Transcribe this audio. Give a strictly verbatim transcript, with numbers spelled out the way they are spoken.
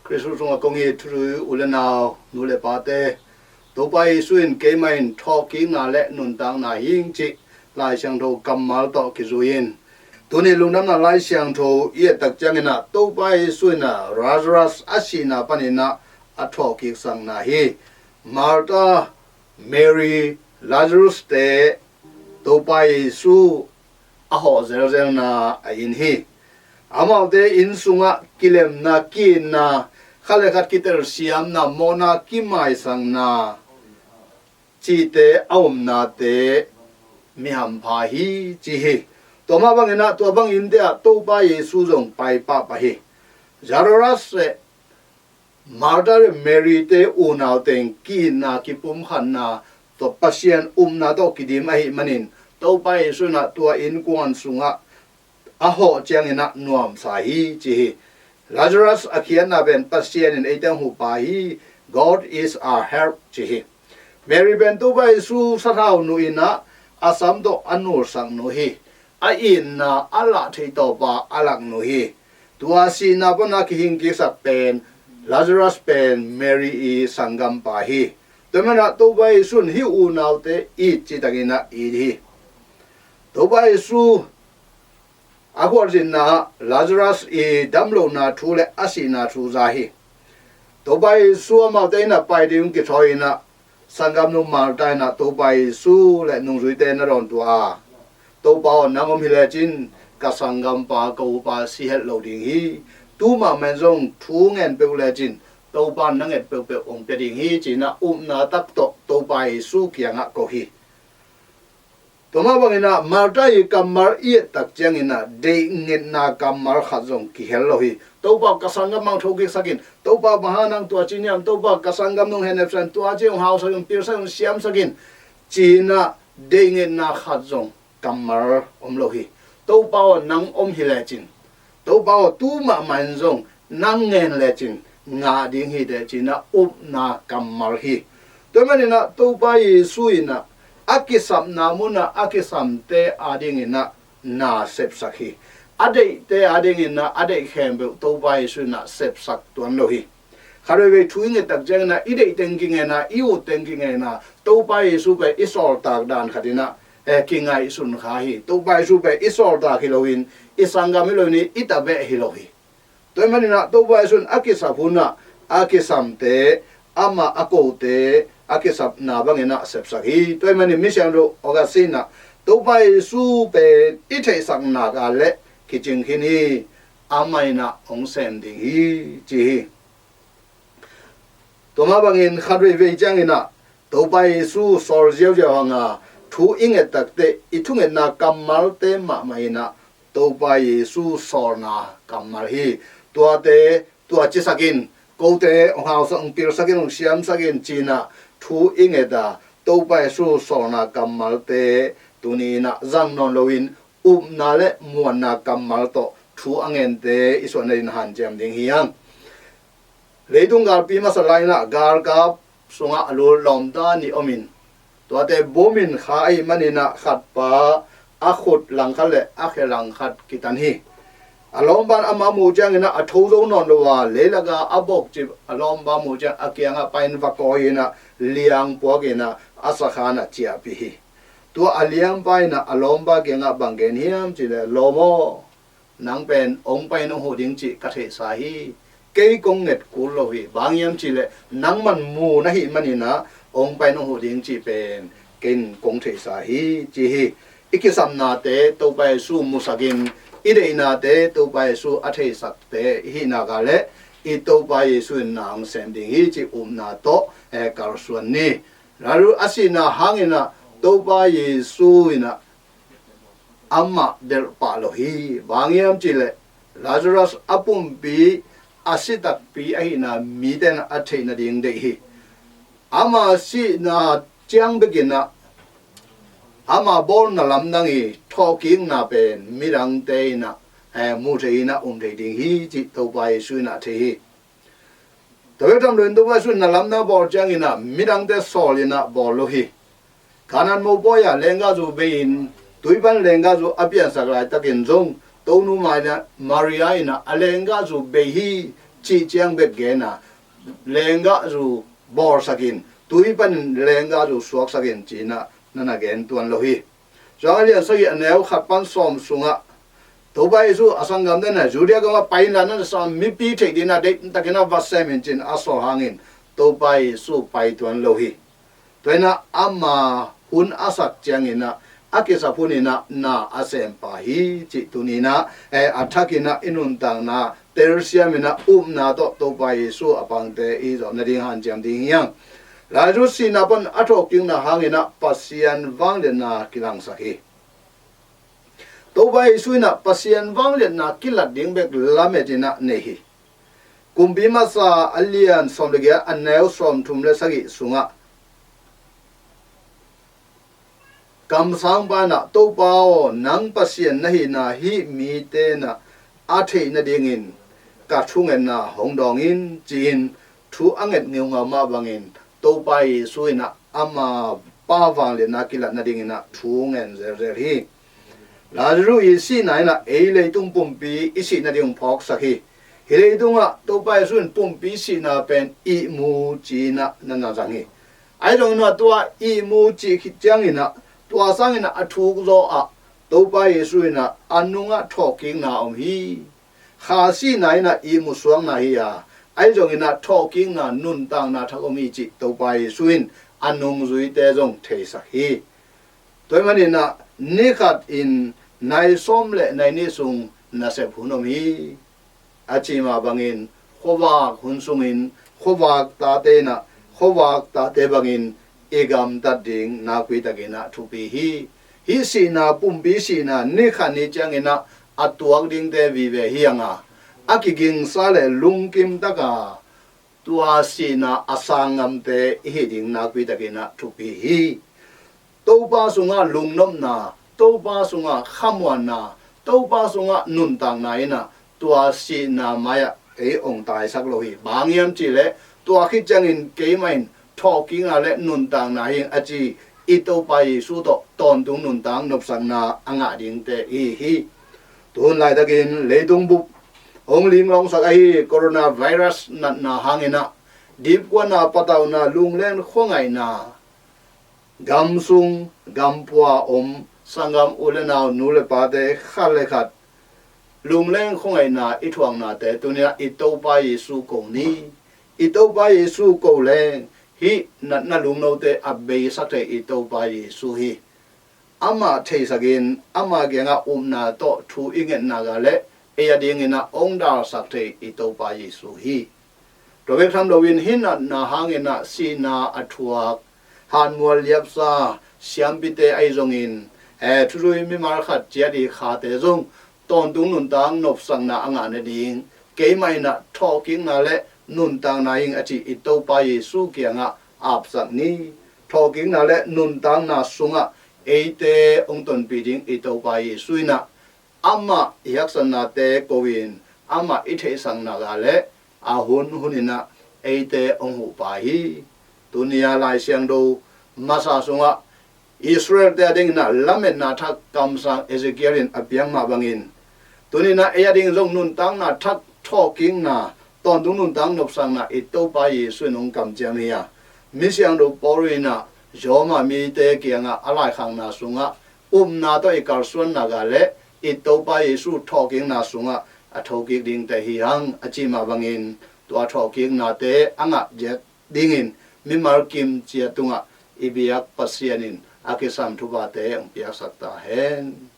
Khristu sungah kong it thuzui u le nau, nu le pate, Topa Jesu in keimah in thawhkikna le nuntakna hi ing cih Lai Siangtho kammal tawh kizui in, tuni lungdamna Lai Siangtho i et tak ciangin ah Topa Jesu in ah Lazarus a sihna panin ah a thawhkiksakna hi. Martha, Mary, Lazarus te Topa Jesu a hawh zelzelna a inn hi. Amaute inn sungah kilemna, ki-itna, khat le khat kitelsiamna, mawhna, kimaisakna cihte a omnate mi hampha hi ci hi. Tua mah bangin ah tua bang innte ah Topa Jesu zong pai pahpah hi. Lazarus le Martha le Mary te unau teng ki-itna, kipumkhatna tawh, Pasian upna tawh kidim ahih manin Topa Jesu in ah tua innkuan sungah a hawh ciangin ah nuamsa hi ci hi. Lazarus a khiatna pen Pasian in eite hong hupa hi. God is our help ci hi. Mary pen Topa Jesu sathau nuh in ah a sam tawh a nulsak nu hi. A itna a lah theih tawpa a lak nu hi. Tua sihna pana kihingkiksak pen Lazarus pen Mary i sanggampa hi. Tua manin ah Topa Jesu in hih unaute it citakin ah it hi. Topa Jesu a khualzinna ah Lazarus i damlohna thu le a sihna thu za hi. Topa Jesu amaute inn ah pai ding kithawi in ah sanggamnu Martha in ah Topa Jesu le nungzuite na dawntuah a, Topa aw, nang om hi lecin ka sanggampa, ka upa si het lo ding hi. Tu mahmah in zong thu ngen peuh lecin Topa in na nget peuhpeuh hong pia ding hi ci-in ah upna tak tawh Topa Jesu kiangah ko hi. Tua mah bangin ah Martha i kammal i et tak ciangin ah deih ngetna kammal khat zong kihel lo hi. Topa aw, ka sanggam bang thokiksak in. Topa aw, bang hang nang tua ci hiam? Topa aw, ka sanggam nong henepsak in, tua ci hong hausak in, pilsak in, siamsak in, ci-in ah deih ngetna khat zong kammal om lo hi. Topa aw, nang om hi lecin, Topa aw, tu mahmah in zong nang ngen lecin ngah ding hi teh ci-in ah upna kammal hi. Tua manin ah Topa Jesu in ah a kisapna munah a kisamte adingin ah na sepsak hi. A deihte adingin ah a deih khempeuh Topa Jesu in ah sepsak tuan lo hi. Khat veivei thu i nget tak ciangin ah i deih teng kingen a, i ut teng kingen a, Topa Jesu pen i sawltak dan khat in ah, eh, kingaihsun kha hi. Topa Jesu pen i sawltak hi loin, i sanggam hi loin, i tabeh hi lo hi. Tua ahih manin ah Topa Jesu in a kisap hun ah a kisamte, amah a kote a kisapna bangin ah sepsak hi. Tua ahih manin Misiangtho Augustine in ah Topa Jesu pen i theihsak nak a leh kicing khin hi. Amah in ah hong sem ding hi ci hi. Tua mah bangin khat veivei ciangin ah Topa Jesu sawl ziauziau hang a, thu i nget tak teh i thungetna kammalte mahmah in ah Topa Jesu sawlna kammal hi. Tuate tua cisak in, kote hong hausak, hong pilsak in, hong siamsak in ci-in ah thu i nget a, Topa Jesu sawlna kammalte tuni in ah zang nawn loin upna le muanna kammal tawh thu a ngente i suahna in hanciam ding hi hang. Leitung galpi masa lai-in ah galkap sungah a lul lawmta nih om in, tuate bom in kha ahih manin ah khatpa a khut langkhat le a khe langkhat kitan hi. A lawmpa in amah a muh ciangin ah a tho zo nawn lo a, leilak a a bokcip a lawmpa a muh ciang a kiangah pai-in va kawi in ah liang puak in ah a sakhan ah ciahpih hi. Tua a liangpa in ah a lawmpa kiangah bang gen hiam cih leh, "Lawm aw, nang pen hong pai-in hong huh ding cih ka theihsa hi. Kei kong nget kul lo hi. Bang hiam cih leh nangman mu na hih manin ah hong pai-in hong huh ding cih pen kei in kong theihsa hi," ci hi. I kisapnate Topa Jesu musak in, i deihnate Topa Jesu a theihsakte i hih nak a leh i Topa Jesu in na hong sem ding hi cih upna tawh, eh, kalsuan ni. Lazarus a sihna hangin ah Topa Jesu in ah amah delh pah lo hi. Bang hiam cih leh Lazarus a pumpi a si takpi ahihna mite in ah a theih nading deih hi. Ama sihna ciang bekin ah ama bawlna lamdang i thawhkikna pen midangte in ah, eh, mu thei in ah um thei ding hi cih Topa Jesu in ah thei hi. Tua bek tham loin Topa Jesu in na lamdang bawl ciangin ah midangte sawl in ah bawl lo hi. Kanaan mopawi ah lenggahzu bei-in tui pan lenggahzu a piansak laitakin zong Tonu Maria, Maria in ah a lenggahzu bei hi. cih ciang bek gen a, lenggahzu bawlsakin, tui panin lenggahzu suaksakin ci-in ah na na gen tuan lo hi. Johan a lian sagih a neu khat pan sawm sungah Topa Jesu a sanggamte in ah Judea gamah pai inla, na na sa mipi theih dingin ah deihtakin ah va sem in ci-in a sawl hangin Topa Jesu pai tuan lo hi. Tua in ah ama hun a sak ciangin ah, a kisap hun in ah na a sem pa hi cih tuni-in ah, eh, a thakin ah i nuntakna telsiam in ah upna tawh Topa Jesu a pangte i zawh nading hanciam ding hi hang. Lazarus sihna pan a thawhkikna hangin ah Pasian vangliatna kilangsak hi. Topa Jesu in ah Pasian vangliatna kilat ding bek lamet in ah nei hi. Kumpi Masa a lian sawm le giat a neu sawmthum le sagih sungah kamsangpa in ah, "Topa aw, nang Pasian na hihna hih mite in ah a theih nadingin ka thungetna hong dawng in," ci-in thu a nget ngeungau mah bangin Topa Jesu in ah ama Pa vangliatna kilat nadingin ah thu ngen zelzel hi. Lazarus i sihna in ah ei leitung pumpi i sih nading hong phawksak hi. Hih leitungah Topa Jesu in pumpi sihna pen ihmu ci-in ah na na zang hi. Ahi zongin ah tua ihmu cih khit ciangin ah, tua sangin ah a thuk zaw ah Topa Jesu in ah a nungah thawhkikna om hi. Kha sihna in ah ihmu suakna hi a, ahi zongin ah thawhkikna, nuntakna thak om hi cih Topa Jesu in a nungzuite zong theisak hi. Tua ahih manin ah ni khat in nai sawm le nai nih sung nasep hun om hi. A cih mah bangin khuavak hun sungin khuavak tate in ah khuavak tate bangin i gamtat ding nakpi takin ah thupi hi. Hih sihna, pumpi sihna, ni khat ni ciangin ah a tuak dingte vive hi hang a, a kigingsa le lungkim taka tua sihna a sang ngamte i hih ding nakpi takin ah thupi hi. Topa sungah lungnopna, Topa sungah khamuanna, Topa sungah nuntakna in ah tua sihna mai-ah ei hong taisak lo hi. Bang hiam cih leh tua khit ciangin keimah in thawhkikna le nuntakna hi ing a ci i Topa Jesu tawh tawntung nuntak nopsakna a ngah dingte i hi hi. Tuhun laitakin leitung bup hong linglawngsak ahi coronavirus natna hangin ah dipkuatna, patauhna, lungleng khuangaihna, gam sung gam pua om sanggam u le nau, nu le pate khat le khat lungleng khuangaihna i thuaknate tuni-in ah i Topa Jesu ko ni. I Topa Jesu ko leng hih natna lungnote a beisak thei i Topa Jesu hi. Amah theisakin, ama kiangah upna tawh thu i ngetna ga le ei a dingin ah hong dalsak thei i Topa Jesu hi. Tua bek tham loin hih natna hangin ah sihna a thuak, hanmual liapsa siampite ahi zongin, eh, thuzui mimal khat ciat i khate zong tawntung nuntak nopsakna a ngah nading keimah in ah thawhkikna le nuntakna hi ing a ci i Topa Jesu kiangah apsak ni. Thawhkikna le nuntakna sungah eite hong tonpih ding i Topa Jesu in ah amah i haksatnate ko-in amah i theihsakna ga le a hun hunin ah eite hong huhpa hi. Tuni-a Lai Siangtho masa sungah Israel-te a dingin ah lametna thak kamsang Ezekiel in a piak mah bangin tuni-in ah ei a dingin zong nuntakna thak, thawhkikna, tawntung nuntak nopsakna i Topa Jesu in hong kamciam hi a, mi siangtho Paul in ah Roma mite kiangah a laikhakna sungah upna tawh i kalsuanna ga le i Topa Jesu thawhkikna sungah a thokik dingte hi hang a cih mah bangin tua thawhkiknate a ngah ziak dingin mimal kim cia tungah i biak Pasian in a kisam thuphate hong piaksak ta hen.